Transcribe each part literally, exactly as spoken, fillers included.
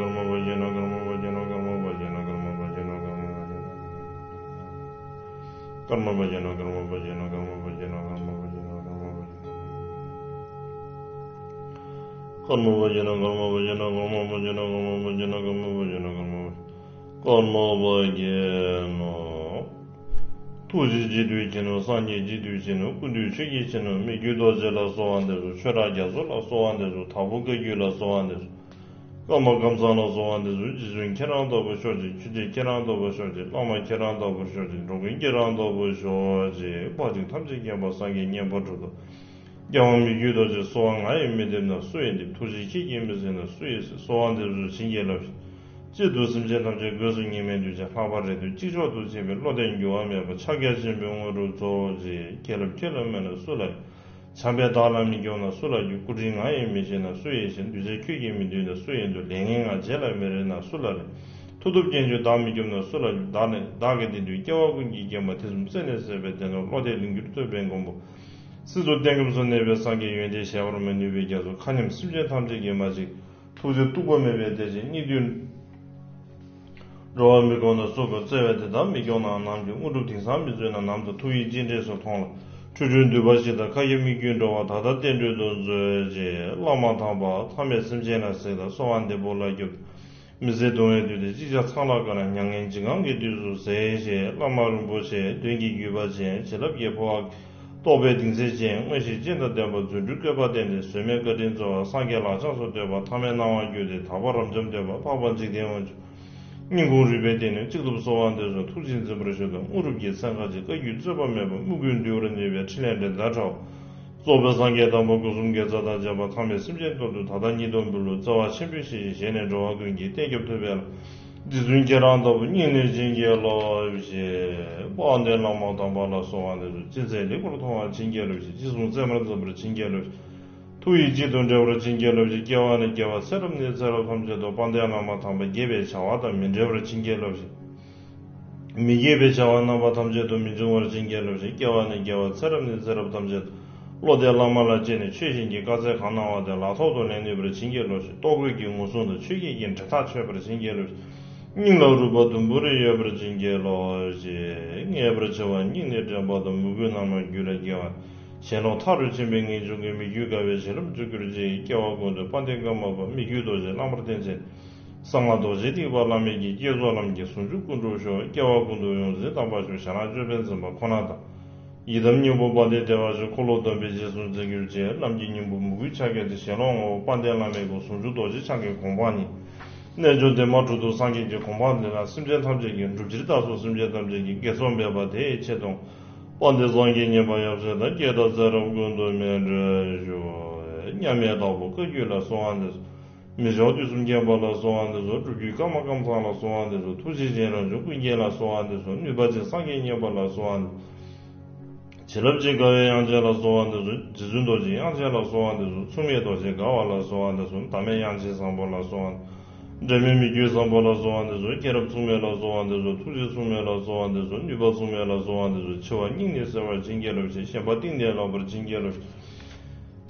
ཀརྨ་པ་ཅན་ནོ། ཀརྨ་པ་ཅན་ནོ། ཀརྨ་པ་ཅན་ནོ། ཀརྨ་པ་ཅན་ནོ། ཀརྨ་པ་ཅན་ནོ། ཀརྨ་པ་ཅན་ནོ། ཀརྨ་པ་ཅན་ནོ། ཀརྨ་པ་ཅན་ནོ། ཀརྨ་པ་ཅན་ནོ། ཀརྨ་པ་ཅན་ནོ། ཀརྨ་པ་ཡིན་ན་ཀརྨ་པ་ཡིན་ན་ཀརྨ་པ་ཡིན་ན་ཀརྨ་པ་ཡིན་ན་ཀརྨ་པ་ཡིན་ན་ཀརྨ་པ་ཡིན་ན་ཀརྨ་པ་ཀརྨ་པ་ཡིན་ནོ། ཐུགས་རྗེ་གཅིག་བསྡུས་ཀྱིས་ནོ། སངས་རྒྱས་གཅིག་བསྡུས་ཀྱིས་ནོ། ཀུན་འདུས་ཆོས་ཀྱིས་ནོ། མི་བསྐྱོད་རྡོ་རྗེ་ལ་གསོལ་བ་འདེབས་སོ། ཆོས་གྲགས་རྒྱ་མཚོ་ལ་གསོལ་བ་འདེབས་སོ། དྭགས་པོ་བཀའ་བརྒྱུད་ལ་གསོལ་བ་འདེབས་སོ། ཀརྨ་ཀཾ་ཚང་ལ་གསོལ་བ་འདེབས་སོ། རྗེ་བཙུན་ཁྱེད་རང་ལྟ་བུར་ཤོག་ཅིག་ཆོས་རྗེ་ཁྱེད་རང་ལྟ་བུར་ཤོག་ཅིག་བླ་མ་ཁྱེད་རང་ལྟ་བུར་ཤོག་ཅིག་འགྲོ་མགོན་ཁྱེད་རང་ལྟ་བུར་ཤོག་ཅིག་དཔག་ཚད་ཐམས་ཅད་མཁྱེན་པ་སངས་རྒྱས་མཉན་པ་གྲུབ་ཐོབ། རྒྱལ་དབང་མི་བསྐྱོད་རྡོ་རྗེ་གསོལ་བ་ང་ཡིས་མི་འདེབས་ན་སུ་ཡིས་འདེབས། ཐུགས་རྗེ་ཁྱེད་ཀྱིས་མི་གཟིགས་ན་སུ་ཡིས་གཟིགས། གསོལ་བ་འདེབས་སོ་བྱིན་གྱིས་བརླབས་ཤིག་གཅིག་ཏུ་སེམས་ཅན་ཐམས་ཅད་སྒོས་སུ་གཉིས་མེད་གདུལ་བྱ་ལྷག་པར་རེ་ལྟོས་གཅིག་ཆོག་ཏུ་བྱེད་པའི་བློ་གཏད་འགྱུར་བ་མེད་པ་ཕྱག་རྒྱ་ཆེན་པོའི་དངོས་གྲུབ་སྩོལ་ཅིག་མཁྱེན་རབ་ཁྱེད་ལ་མེད་ན་སུ་ལ་ཡོད། བྱམས་པས་བདག་ལ་མི་སྐྱོང་ན་སུ་ལ་སྐྱོང་། སྐུ་དྲིན་ང་ཡིས་མི་བརྗེད་ན་སུ་ཡིས་བརྗེད། གདུལ་བྱ་ཁྱོད་ཀྱིས་མི་འདུལ་ན་སུ་ཡིས་འདུལ། ལས་ངན་ང་རྗེས་ལ་མི་རེ་ན་སུ་ལ་རེ། མཐུ་སྟོབས་ཅན་གྱིས་བདག་མི་སྐྱོབ་ན་སུ་ལ་སྐྱོབ། བདག་ནི་བདག་གི་དེ་དུས་སྐྱེ་བ་ཀུན་གྱི་སྐྱེལ་མ། ཐེ་ཚོམ་རྩད་ནས་ཟད་པའི་བདེན་སྟོབས། བློ་གཏད་ལིང་སྐྱུར་རྩོད་པའི་མགོན་པོ། སྲིད་མཚོ་གཏན་སྐྱབས་སུ་གནས་པའི་སངས་རྒྱས་ཡོན་ཏན་གཞལ་བར་མི་ནུས་པའི་རྒྱ་མཚོ། མཁའ་མཉམ་སེམས་ཅན་ཐམས་ཅད་ཀྱི་མ་གཅིག་ཐུགས་རྗེ་སྟུག་པོ་མེད་པའི་བདེ་ཆེན་སྙིགས་དུས། འགྲོ་བ་མི་ཁོམ་ན་སུ་དགོས། བརྩེ་བས་དེ་དག་མི་སྐྱོང་ན་ནམ་སྐྱོང་། དངོས་གྲུབ་དེང་སང་མི་སྩོལ་ན་ནམ་སྩོལ། ཐུགས་ཡིད་གཅིག་འདྲེས་སུ་ཐོངས་ལ། འཁྲུལ་འཁྲུལ་འདུས་པ་ཞིག་དང་། ཁ་སྐྱེ་མིག་སྐྱེ་འགྲོ་བ་དག་དང་བསྟན་འགྲོའི་དོན་མཛོད་ཅེས། བླ་མ་དམ་པ་ཐ་མལ་སེམས་ཅན་ལ་གཟིགས་དང་གསོལ་བ་འདེབས་པོ་ལ་སྐྱོབས། མི་བཟད་གདུང་བའི་དུས་དེར་ཅིག་ཅར་ཚང་ལ་དཀའ་ན། མྱ་ངན་འཇིགས་དངངས་ཀྱི་དུས་སུ་གཟིགས་ཞེས། བླ་མ་རིན་པོ་ཆེ་དོན་གྱི་བརྒྱུད་པ་ཅན། བྱིན་རླབས་ཀྱི་འཕོ་བ། རྟོགས་པའི་གདིང་ཚད་ཅན། མངོན་ཤེས་སྤྱན་དང་ལྡན་པ། རྫུ་འཕྲུལ་བཀོད་པ་བསྟན་ཏེ། བཟོད་མེད་བཀའ་དྲིན་སྩོལ་བ། སངས་རྒྱས་ལག་བཅངས་སུ་གཏོད་པ། ཐ་མལ་སྣང་བ་བསྒྱུར་ཏེ། དག་པ་རབ་འབྱམས་སྟོན་པ། འཕགས་པ་འཇིག་རྟེན་དབང་ཕྱུག་སྙིང་ཁོང་རུས་པའི་གཏིང་ནས་གཅིག་ཏུ་གསོལ་བ་འདེབས་སོ། ཐུགས་རྗེས་འཛིན་པར་ཞུ་དང་། དངོས་གྲུབ་ཀྱི་མཚན་གང་ཞིག་བཀའ་བརྒྱུད་རྩོད་པ་མེད་པ། དམུ་རྒོད་འདུལ་བར་ནུས་པའི་ཕྲིན་ལས་འགྲན་ཟླ་བྲལ་བ། རྫོགས་པའི་སངས་རྒྱས་དང་པོ་སྐུ་གསུམ་དགེ་རྩ་དང་བཅས་པ་ཐ་མལ་སེམས་ཅན་དོན་དུ་ད་ལྟ་ཉིད་དུ་འབུལ་ལོ། བརྩེ་བ་ཆེན་པོས་ཞེས་བཞེས་ནས་འགྲོ་བ་ཀུན་གྱི་གཏན་སྐྱོབ་ཐུབ་པའི་ལམ། རྗེ་བཙུན་ཁྱེད་རང་ལྟ་བུ་སྙིང་ནས་བྱིན་གྱིས་རློབས་ཤིག་དཔལ་ལྡན་བླ་མ་དམ་པ་ལ་གསོལ་བ་འདེབས་སོ། ཅི་མཛད་ལེགས་པར་མཐོང་བར་བྱིན་གྱིས་རློབས་ཤིག་ཅི་གསུང་ཚད་མར་འཛིན་པར་བྱིན་གྱིས་རློབས་ཤིག་ཐུགས་ཡིད་གཅིག་ཏུ་འདྲེས་པར་བྱིན་གྱིས་རློབས་ཤིག་སྐྱེ་བ་ནས་སྐྱེ་བ་ཚེ་རབས་ནས་ཚེ་རབས་ཐམས་ཅད་དུ་དཔལ་ལྡན་བླ་མ་དམ་པ་དགེ་བའི་བྱ་བ་དང་མི་འབྲལ་བར་བྱིན་གྱིས་རློབས་ཤིག་མི་དགེ་བའི་བྱ་བ་རྣམ་པ་ཐམས་ཅད་དུ་མི་འབྱུང་བར་བྱིན་གྱིས་རློབས་ཤིག་སྐྱེ་བ་ནས་སྐྱེ་བ་ཚེ་རབས་ནས་ཚེ་རབས་ཐམས་ཅད་དུ་བློ་གཏད་བླ་མ་ལ་བཅོལ་ནས་ཆོས་བཞིན་གྱི་བཀའ་སྩལ་གང་གནང་བ་དེ་ལག་ཐོག་ཏུ་ལེན་ནུས་པར་བྱིན་གྱིས་རློབས་ཤིག་ལྟོ་གོས་ཀྱི་ངོ་སྲུང་དང་ཆོས་བརྒྱད་ཀྱི་གྲལ་ཐག་ཆོད་པར་བྱིན་གྱིས་རློབས་ཤིག་སྙིང་ལ་རུས་པ་དུམ་བུ་རེ་ཡོད་པར་བྱིན་གྱིས་རློབས་ཤིག་ངེས་པར་འཆི་བ་སྙིང་ནས་དྲན་པ་དང་། མོས་གུས་རྣམ་སྨིན་རྒྱུད་ལ་སྐྱེ་བ། ཞེན་ལོག་མཐའ་རུ་ཕྱིན་པའི་ངེས་འབྱུང་གིས། མི་བསྐྱོད་དགའ་བའི་བྱིན་རླབས་འཇུག་གྱུར་ཅིག་སྐྱེ་བ་ཀུན་ཏུ་དཔལ་ལྡན་ཀརྨ་པ། མི་བསྐྱོད་རྡོ་རྗེ་བླ་མར་བསྟེན་ཅིང་། གསང་སྔགས་རྡོ་རྗེ་ཐེག་པ་བླ་མེད་ཀྱི། བསྐྱེད་རྫོགས་ལམ་གྱི་ཟུང་འཇུག་ཀུན་འགྲུབ་ཤོག་སྐྱེ་བ་ཀུན་ཏུ་ཡོངས་འཛིན་དམ་པ་ཤོག་ཞྭ་ནག་ཅོད་པན་འཛིན་པ་ཁོ་ན་དང་། ཡི་དམ་སྙིང་པོ་དཔལ་ལྡན་བདེ་བ་ཆེན། འཁོར་ལོ་སྡོམ་པའི་རྗེས་སུ་འཛིན་གྱུར་ཅིག་ལམ་གྱི་སྙིང་པོ་མོས་གུས་ཕྱག་རྒྱ་ཅན། ཞལ་ལུང་ངོ་བོ་དཔལ་ལྡན་བླ་མའི་སྐུ། ཟུང་འཇུག་རྡོ་རྗེ་འཆང་གི་གོ་འཕང་ཉིད། རྣལ་འབྱོར་སྡེ་དམན་གྲུབ་ཐོབ་སངས་རྒྱས་ཀྱི་གོ་འཕང་ལས་ལ། སེམས་ཅན་ཐམས་ཅད་ཀྱི་སྒྲུབ་ཕྱིར་བདག་སོགས་སེམས་ཅན་ཐམས་ཅད་ཀྱི་དགེ་ཚོགས་འབད་པ་དེའི་ཆེད་དུ། དཔལ་ལྡན་སངས་རྒྱས་མཉན་པ་ཡབ་སྲས་དང་། བསྐྱེད་དང་ཚེ་རབས་ཀུན་ཏུ་སྨིན་གྲོལ་ཤོག་མཉམ་མེད་དྭགས་པོ་བཀའ་བརྒྱུད་ལ་གསོལ་བ་འདེབས་སོ། མི་མཆོག་དུས་གསུམ་མཁྱེན་པ་ལ་གསོལ་བ་འདེབས་སོ། སྒྲུབ་བརྒྱུད་ཀརྨ་ཀཾ་ཚང་ལ་གསོལ་བ་འདེབས་སོ། ཐུགས་རྗེ་ཅན་རང་བྱུང་ཀུན་མཁྱེན་ལ་གསོལ་བ་འདེབས་སོ། ནུས་པ་ཅན་སངས་རྒྱས་མཉན་པ་ལ་གསོལ་བ་འདེབས་སོ། བྱིན་རླབས་ཅན་དགའ་བའི་དབྱངས་ཅན་ལ་གསོལ་བ་འདེབས་སོ། རྗེ་བཙུན་རྡོ་རྗེ་དབྱངས་ཅན་ལ་གསོལ་བ་འདེབས་སོ། མཚུངས་མེད་རྡོ་རྗེ་དགའ་བ་ལ་གསོལ་བ་འདེབས་སོ། བདག་མེད་དབྱངས་ཅན་བཟང་པོ་ལ་གསོལ་བ་འདེབས་སོ། འབྲལ་མེད་མི་བསྐྱོད་བཟང་པོ་ལ་གསོལ་བ་འདེབས་སོ། མཁྱེན་རབ་མཚུངས་མེད་ལ་གསོལ་བ་འདེབས་སོ། ཐུགས་རྗེ་མཚུངས་མེད་ལ་གསོལ་བ་འདེབས་སོ། ནུས་པ་མཚུངས་མེད་ལ་གསོལ་བ་འདེབས་སོ། འཆི་བ་སྙིང་ནས་བསལ་བར་བྱིན་གྱིས་རློབས་ཤིག་ཞེན་པ་གཏིང་ནས་བརླག་པར་བྱིན་གྱིས་རློབས་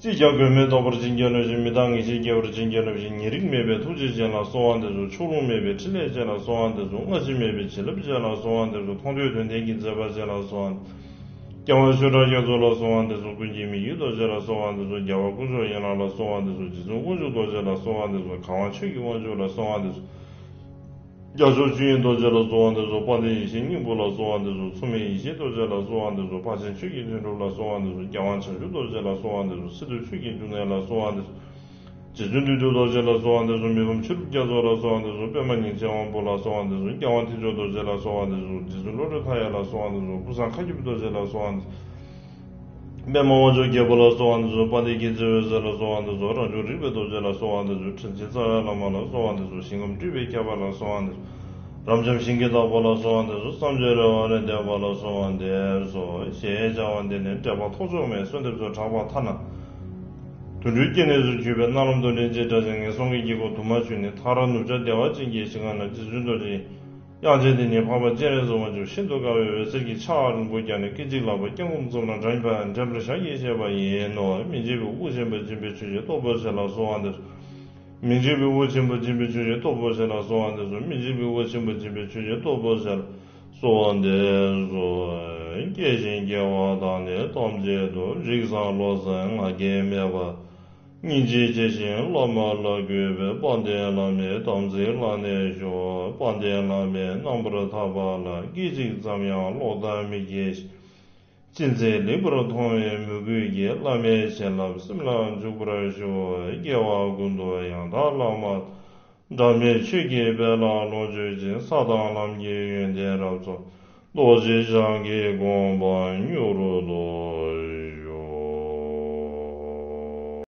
ཤིག་ཅིས་ཀྱང་དགོས་མེད་རྟོགས་པར་བྱིན་གྱིས་རློབས་ཤིག་མི་རྟག་ངེས་ཤེས་སྐྱེ་བར་བྱིན་གྱིས་རློབས་ཤིག་ཉེ་རིང་མེད་པའི་ཐུགས་རྗེ་ཅན་ལ་གསོལ་བ་འདེབས་སོ། ཕྱོགས་ལྷུང་མེད་པའི་ཕྲིན་ལས་ཅན་ལ་གསོལ་བ་འདེབས་སོ། སྔ་ཕྱི་མེད་པའི་བྱིན་རླབས་ཅན་ལ་གསོལ་བ་འདེབས་སོ། མཐོང་ཐོས་དོན་ལྡན་གྱི་མཛད་པ་ཅན་ལ་གསོལ་བ། སྐྱེ་བ་ཆོས་གྲགས་རྒྱ་མཚོ་ལ་གསོལ་བ་འདེབས་སོ། ཀུན་མཁྱེན་མི་བསྐྱོད་རྡོ་རྗེ་ལ་གསོལ་བ་འདེབས་སོ། རྒྱལ་བ་དཀོན་མཆོག་ཡན་ལག་ལ་གསོལ་བ་འདེབས་སོ། རྗེ་བཙུན་དབང་ཕྱུག་རྡོ་རྗེ་ལ་གསོལ་བ་འདེབས་སོ། གར་དབང་ཆོས་ཀྱི་དབང་ཕྱུག་ལ་གསོལ་བ་འདེབས་སོ། རྒྱ་མཚོ་ཆོས་དབྱིངས་རྡོ་རྗེ་ལ་གསོལ་བ་འདེབས་སོ། དཔལ་ལྡན་ཡེ་ཤེས་སྙིང་པོ་ལ་གསོལ་བ་འདེབས་སོ། མཚུངས་མེད་ཡེ་ཤེས་རྡོ་རྗེ་ལ་གསོལ་བ་འདེབས་སོ། འཕགས་ཆེན་ཆོས་ཀྱི་དོན་གྲུབ་ལ་གསོལ་བ་འདེབས་སོ། རྒྱལ་དབང་བྱང་ཆུབ་རྡོ་རྗེ་ལ་གསོལ་བ་འདེབས་སོ། སི་ཏུ་ཆོས་ཀྱི་འབྱུང་གནས་ལ་གསོལ་བ་འདེབས་སོ། རྗེ་བཙུན་བདུད་འདུལ་རྡོ་རྗེ་ལ་གསོལ་བ་འདེབས་སོ། མི་ཕམ་ཆོས་གྲུབ་རྒྱ་མཚོ་ལ་གསོལ་བ་འདེབས་སོ། པདྨ་ཉིན་བྱེད་དབང་པོ་ལ་གསོལ་བ་འདེབས་སོ། རྒྱལ་དབང་ཐེག་མཆོག་རྡོ་རྗེ་ལ་གསོལ་བ་འདེབས་སོ། རྗེ་བཙུན་བློ་གྲོས་མཐའ་ཡས་ལ་གསོལ་བ་འདེབས་སོ། ཀུན་བཟང་མཁའ་ཁྱབ་རྡོ་རྗེ་ལ་གསོལ་བ་འདེབས་སོ། པདྨ་དབང་མཆོག་རྒྱལ་པོ་ལ་གསོལ་བ་འདེབས་སོ། དཔལ་ལྡན་མཁྱེན་བརྩེ་འོད་ཟེར་ལ་གསོལ་བ་འདེབས་སོ། རང་བྱུང་རིག་པའི་རྡོ་རྗེ་ལ་གསོལ་བ་འདེབས་སོ། དྲིན་ཅན་རྩ་བའི་བླ་མ་ལ་གསོལ་བ་འདེབས་སོ། ཞིང་ཁམས་སྤྲུལ་པའི་ཁྱད་པར་ལ་གསོལ་བ་འདེབས་སོ། རབ་འབྱམས་ཞིང་གི་བདག་པོ་ལ་གསོལ་བ་འདེབས་སོ། བསམ་བརྗོད་རེ་བ་ལས་འདས་པ་ལ་གསོལ་བ་འདེབས་སོ། ཞེས་བྱ་བ་འདི་ནི་འགྲེལ་པ་ཐོགས་བཅོམ་མའི་གསོལ་འདེབས་སུ་གྲགས་པ་ཐ་ན། དུད་འགྲོའི་སྐྱེ་གནས་སུ་གྱུར་པའི་རྣ་ལམ་དུ་ལན་གཅིག་བསྒྲགས་ཤིང་ངན་སོང་གི་དཀྱིལ་འཁོར་དུ་མ་ཞུགས་ནས། མཐར་ནུབ་བྱང་བདེ་བ་ཅན་གྱི་ཞིང་ཁམས་ན་རྗེ་བཙུན་རྡོ་རྗེ་དབྱངས་ཅན་དེ་ཉིད་འཕགས་པ་སྤྱན་རས་གཟིགས་དབང་ཕྱུག་ཤིན་ཏུ་དཀར་བའི་འོད་ཟེར་གྱི་ཕྱག་རིང་པོ་བརྐྱངས་ནས་སྐད་ཅིག་ལག་པ་བརྐྱང་བསྐུམ་བརྩམས་ལ་འགྲམ་པའི་འགྲམ་པར་བཞག་གིས་བཞེས་པ་ཡིན་ནོ། མི་འཇིགས་པའི་དབུ་ཆེན་པོ་སྦྱིན་པའི་ཆོས་ཀྱི་སྟོབས་པོ་ཆེ་ལ་གསོལ་བ་འདེབས། མི་འཇིགས་པའི་དབུ་ཆེན་པོ་སྦྱིན་པའི་ཆོས་ཀྱི་སྟོབས་པོ་ཆེ་ལ་གསོལ་བ་འདེབས་སོ། མི་འཇིགས་པའི་དབུ་ཆེན་པོ་སྦྱིན་པའི་ཆོས་ཀྱི་སྟོབས་པོ་ཆེ་ལ་གསོལ་བ་འདེབས་སོ། སྐྱེ་ཞིང་སྐྱེ་བ་དང་ནི་ཐམས་ཅད་དུ། རིགས་བཟང་བློ་གསལ་ང་རྒྱལ་མེད་པ། སྙིང་རྗེ་ཆེ་ཞིང་བླ་མ་ལ་གུས་པའི་དཔལ་ལྡན་བླ་མའི་དམ་ཚིག་ལ་གནས་ཤོག། དཔལ་ལྡན་བླ་མས་རྣམ་པར་ཐར་པ་ལ་སྐད་ཅིག་ཙམ་ཡང་ལོག་ལྟ་མི་སྐྱེ་ཞིང་། ཅི་མཛད་ལེགས་པར་མཐོང་བའི་མོས་གུས་ཀྱིས་བླ་མའི་བྱིན་རླབས་སེམས་ལ་འཇུག་པར་ཤོག། སྐྱེ་བ་ཀུན་ཏུ་ཡང་དག་བླ་མ་དང་། འབྲལ་མེད་ཆོས་ཀྱི་དཔལ་ལ་ལོངས་སྤྱོད་ཅིང་། ས་དང་ལམ་གྱི་ཡོན་ཏན་རབ་རྫོགས། རྡོ་རྗེ་འཆང་གི་དགོངས་པ་མྱུར་དུ།